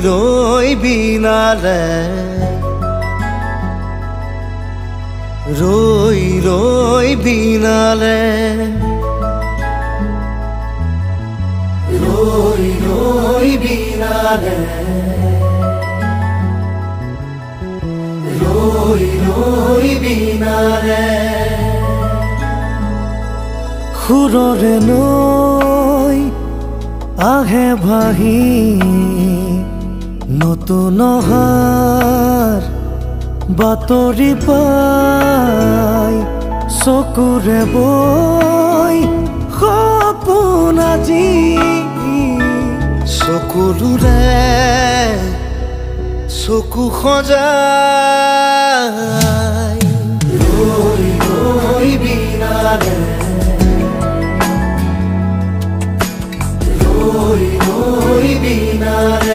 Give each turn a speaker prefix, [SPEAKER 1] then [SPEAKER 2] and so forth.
[SPEAKER 1] ৰৈ বিনালে, ৰৈ ৰৈ বিনালে, ৰৈ ৰৈ বিনালে, ৰৈ ৰৈ বিনালে। সুৰৰে নৈ আহে ভাহি নতুন অহাৰ বাতৰি পাই, চকুৰে বৈ সপোন আজি, চকুলোৰে চকু সজাই, ৰৈ ৰৈ বিনালে, ৰৈ ৰৈ বিনালে।